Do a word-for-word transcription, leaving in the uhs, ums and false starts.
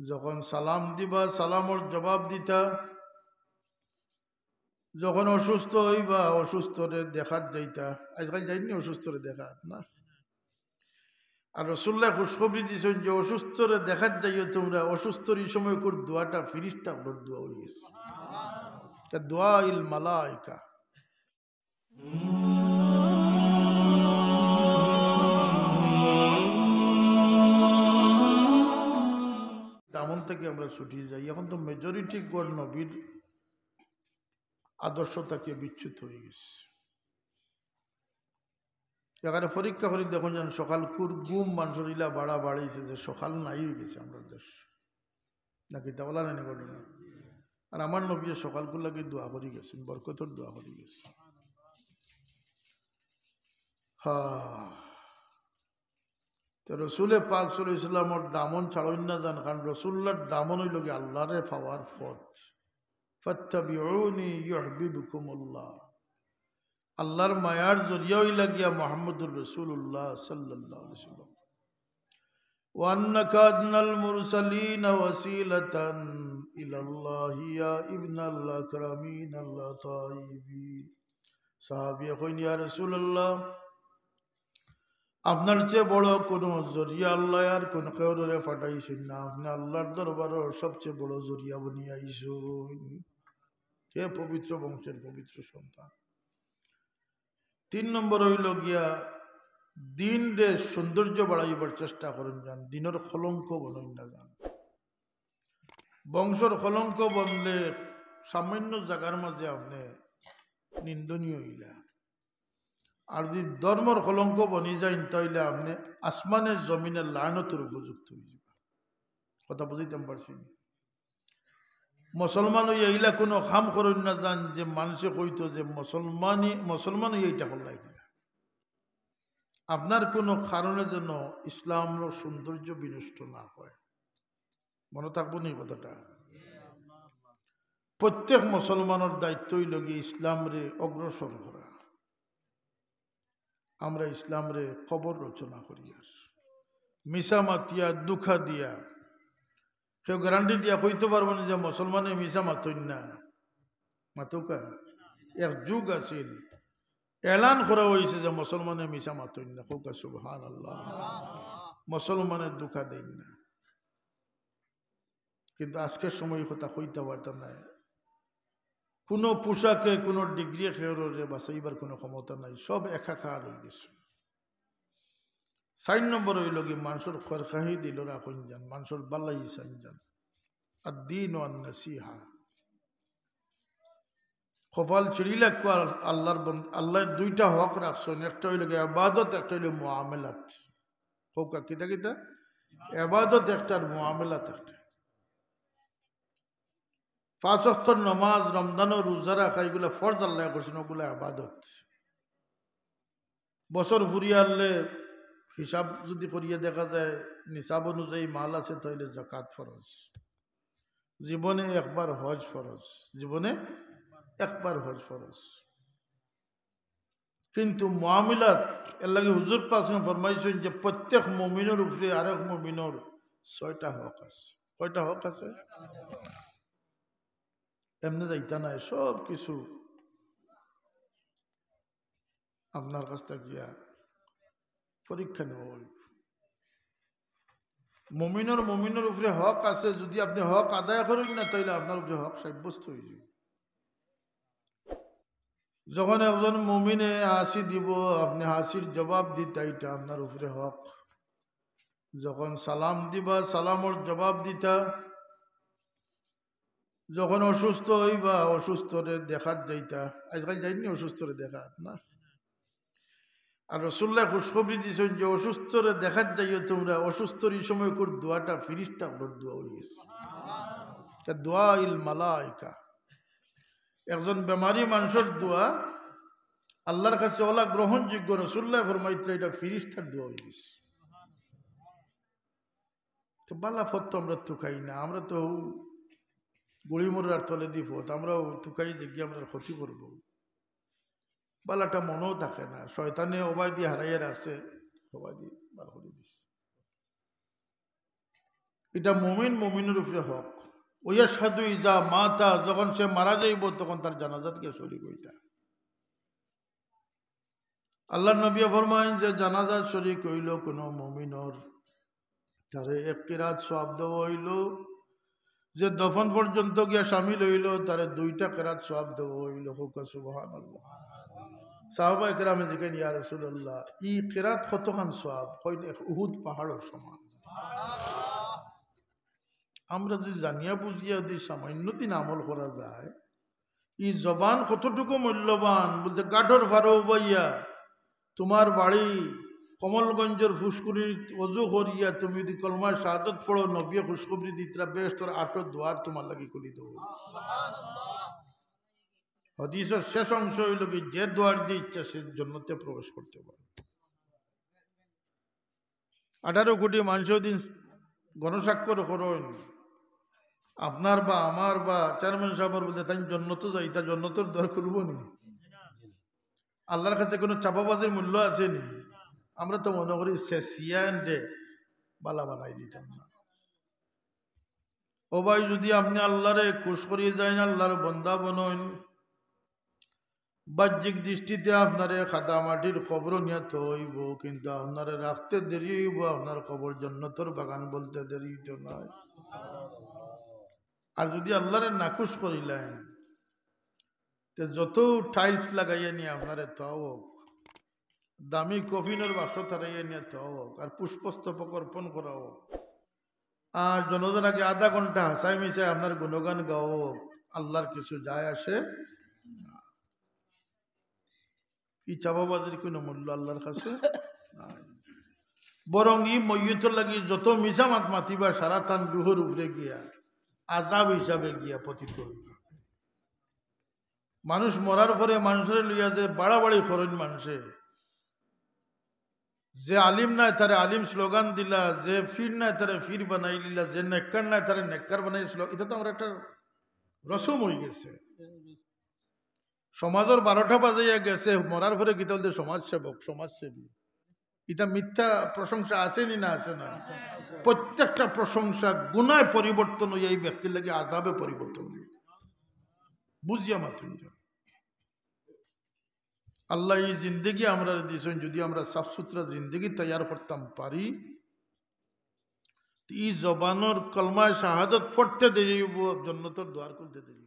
যখন সালাম দিবা, সালামর জবাব দিতা। যখন অসুস্থ অইবা, অসুস্থরে দেখাত যাইতা। আজকাল যাইননি অসুস্থরে দেখাত, না? আর রসুল্লাহ খুশখবরি দিছইন যে অসুস্থরে দেখাত যাইও তুমরা, অসুস্থর ই সময় কর দোয়াটা ফিরিস্তা অকলর দোয়া অইগেছে। কাদুআইল মালাইকা। দামন থাকি আমরা ছুটি যাই। এখন তো majority গণ নবীর আদর্শ থাকি বিচ্যুত অইগেছে। এখানে পরীক্ষা করি দেখইন যেন সকালকুর ঘুম মানষর ইলা বাড়া বাড়িছে যে সকাল নাই অইগেছে আমরার দেশ। নাকি তা বলা নাই ঘটনা? আর আমার নবীয়ে সকালকুর লাগি দোয়া করি গেছইন, বরকতর দোয়া করি গেছইন। হ্যাঁ, তো রসুলে পাক সাল্লাল্লাহু আলাইহি ওয়াসাল্লামর দামন ছাড়ইন না যান, কারণ রসুল্লাহর দামন অইলো গিয়া আল্লাহরে পাওয়ার পথ। ফাত্তাবিউনি ইউহবিবকুমুল্লাহ। আল্লাহর মায়ার জরিয়া অইলা গিয়া মুহাম্মদুর রাসূলুল্লাহ সাল্লাল্লাহু আলাইহি ওয়াসাল্লাম। وأنك أدنى المرسلين وسيلة إلى الله يا ابن الأكرمين اللطائفين। সাহাবিয়ে কইন, ইয়া রাসূলুল্লাহ, আপনার চেয়ে বড় কোনো জরিয়া আল্লাহ আর কোন কেউরে পাঠাইছইন না, আপনি আল্লাহর দরবারর সবচেয়ে বড় জরিয়া বনিয়া আইছইন। হে পবিত্র বংশের পবিত্র সন্তান। তিন নম্বর অইলো গিয়া দিনরে সৌন্দর্য বাড়াইবার চেষ্টা করইন যান, দিনর কলঙ্ক বনইন না যান। বংশর কলঙ্ক বনলে সামান্য জাগার মাঝে আপনে নিন্দনীয় অইলা। আর যদি ধর্মর কলঙ্ক বনি যাইন, তাইলে আপনে আসমানে জমিনে লানতর উপযুক্ত অইযিবা। কথা বুঝাইতাম পারছি নি? মুসলমান অইয়া ইলা কোনো কাম করইন না যান যে মানষে কইতো যে মুসলমানি, মুসলমান অইয়া ইটা করলা ইগুলা। আপনার কোনো কারণে যেন ইসলামর সৌন্দর্য বিনষ্ট না হয়। মনো থাকবো নি কথাটা? প্রত্যেক মুসলমানর দায়িত্ব অইলো গিয়া ইসলামরে অগ্রসর করা। আমরা ইসলামরে কবর রচনা করিয়ার, মিছা মাতিয়া, ধুকা দিয়া। কেউ guarantee দিয়া কইতো পারবো না যে মুসলমানে মিছা মাতইন না, মাতউক্কা। এক যুগ আছিল, এলান করা অইছে যে মুসলমানে মিছা মাতইন না। কউক্কা সুবহানাল্লাহ। মুসলমানে ধুকা দেইন না। কিন্তু আজকের সময় ই কথা কইতা পারতাম নায়। কোনো পোশাকে, কোনো ডিগ্রিয়ে কেউরে বাঁচাইবার কোনো ক্ষমতা নাই, সব একাকার অইগেছে। চাইর নম্বর অইলো গি মানষর খয়রখাহি দিলো রাখইন যান, মানষর বালাই চাইন যান। আর দিন ওয়ান নাসিহা। কপাল ছিড়িলাক্কা আল্লাহর বন্দ-, আল্লায় দুইটা হক রাখছইন, একটা অইলো গি ইবাদত, একটা অইলো মুআমালাত। কউক্কা কিতা কিতা? ইবাদত একটা আর মুআমালাত একটা। পাঁচ ওয়াক্তর নামাজ, রমজানর রোজা রাখা, ইগুলা ফরজ আল্লায় করছইন, অগুলা ইবাদত। বছর ফুরিয়া আইলে হিসাব যদি করিয়া দেখা যায়, নিসাব অনুযায়ী মাল আছে, তাইলে যাকাত ফরজ। জীবনে একবার হজ ফরজ, জীবনে একবার হজ ফরজ। কিন্তু মুআমালাত, এর লাগি হুজুর পাক ফরমাইছইন যে প্রত্যেক মুমিনর উপরে আরেক মুমিনর ছয়টা হক আছে। কয়টা হক আছে? এমনে যাইতা নায়, সব কিছু আপনার কাছ থাকিয়া পরীক্ষা নেওয়া অইবো। মুমিনর মুমিনর উপরে হক আছে, যদি আপনে হক আদায় করইন না, তাইলে আপনার উপরে হক সাব্যস্ত অইযিবো। যখন একজন মুমিনে হাসি দিবো, আপনে হাসির জবাব দিতা, ইটা আপনার উপরে হক। যখন সালাম দিবা, সালামর জবাব দিতা। যখন অসুস্থ অইবা, অসুস্থরে দেখাত যাইতা। আজকাল যাইননি অসুস্থরে দেখাত, না? আর রসুল্লায় খুশখবরি দিছইন যে অসুস্থরে দেখাত যাইও তুমরা, অসুস্থর ই সময় কর দোয়াটা ফিরিস্তা অকলর দোয়া অইগেছে। কাদুআইল মালাইকা। একজন বেমারি মানষর দোয়া আল্লাহর কাছে অলা গ্রহণযোগ্য, রসুল্লায় ফরমাইতরা ইটা ফিরিস্তার দোয়া অইগেছে। তো বালা পথ তো আমরা তুকাই না, আমরা তো গুড়ি মরার তলেদি পথ, আমরাও তুকাই যে গিয়া আমরার ক্ষতি করবো। বালাটা মনেও থাকে না, শয়তানে ওবায়দি হারাইয়া রাখছে, ওবায়দি বার করি দিছে। ইটা মুমিন মুমিনর উপরে হক। ওয়াশহাদু ইজা মাতা, যখন সে মারা যাইব তখন তার জানাজাত গিয়া শরিক অইতা। আল্লাহর নবী ফরমাইন যে জানাজাত শরিক অইল কোনো মুমিনর, তারে এক কিরাত সওয়াব দেওয়া অইল, যে দফন পর্যন্ত গিয়া শামিল অইল তারে দুইটা কিরাত সওয়াব দেওয়া অইল। কউক্কা সুবহানাল্লাহ। সাহাবা একরামে জিকাইন, ইয়া রাসূলুল্লাহ, ই কিরাত কতখান সওয়াব? কইন, এক উহুদ পাহাড়র সমান। আমরা যদি জানিয়া বুঝিয়া যদি সামান্য দিন আমল করা যায়, ই জবান কতটুকু মূল্যবান, বলতে গাটর ফারো উবাইয়া তোমার বাড়ি কমলগঞ্জর ফুসকুনিত অজু করিয়া তুমি যদি কলমা শাহাদত পড়ো, নবিয়ে খুশখবরি দিতরা, বেহেস্তর আটো দুয়ার তোমার লাগি খুলি দেব। হাদিসর শেষ অংশ অইল কি, যে দুয়ার দিয়া ইচ্ছা সে জন্নতে প্রবেশ করতে পারে। আঠারো কোটি মানুষ ওদিন গণস্বাক্ষর করইন, আপনার বা আমার বা চেয়ারম্যান সাহেবর, বলতে তাইন জন্নতো যাইতা, জন্নতর দ্বার খুলবো নি? আল্লাহর কাছে কোনো চাপাবাজির মূল্য আছে নি? আমরা তো মনে করি সে সিয়ান রে বালা বানাই দিতাম না। ও ভাই, যদি আপনি আল্লাহরে খুশ করি যাইন, আল্লাহর বন্দা বনইন, বাহ্যিক দৃষ্টিতে আপনারে কাদামাটির কবরো নিয়া থইবো, কিন্তু আপনারে রাখতে দেরি অইবো, আপনার কবর জন্নতর বাগান বলতে দেরি তো নাই। আর যদি আল্লাহরে নাখুশ করিলাইন, তে যত টাইলস লাগাইয়া নিয়া আপনারে থওয়া হোক, দামি কফিনর বাক্স তারাইয়া নিয়া থওয়া হোক, আর পুষ্পস্তবক অর্পণ করা হোক, আর জনাজার আগে আধা ঘন্টা হাসাই মিশাই আপনার গুণগান গাওয়া হোক, আল্লাহর কিছু যায় আসে না। ই চাপাবাজির কোনো মূল্য আল্লাহর কাছে নাই। বরং ই মইয়তর লাগি যত মিছা মাত মাতিবা, সারা তান রুহর উপরে গিয়া আযাব হিসাবে গিয়া পতিত অইবো। মানুষ মরার পরে মানুষরে লইয়া যে বাড়াবাড়ি করইন মানুষে, যে আলিম নায় তারে আলিম স্লোগান দিলা, যে পীর নায় তারে পীর বানাইলিলা, যে নেককার নায় তারে নেককার বানাই স্লো-, ইটা তো আমরা একটা রসম অইগেছে। সমাজর বারোটা বাজাইয়া গেছে, মরার পরে কিতা বলতে সমাজসেবক, সমাজসেবী। ইটা মিথ্যা প্রশংসা আছে নি না আছে না? প্রত্যেকটা প্রশংসা গুনায় পরিবর্তন অইয়া ই ব্যক্তির লাগি আযাবে পরিবর্তন অইবো। বুঝিয়া মাতুন যেন। আল্লাহ ই জিন্দেগি আমরারে দিছইন, যদি আমরা সাফ সুতরা জিন্দেগি তৈয়ার করতাম পারি, ই জবানর কলমায় শাহাদত পড়তে দেরি অইবো, জন্নতর দুয়ার খুলতে দেরি।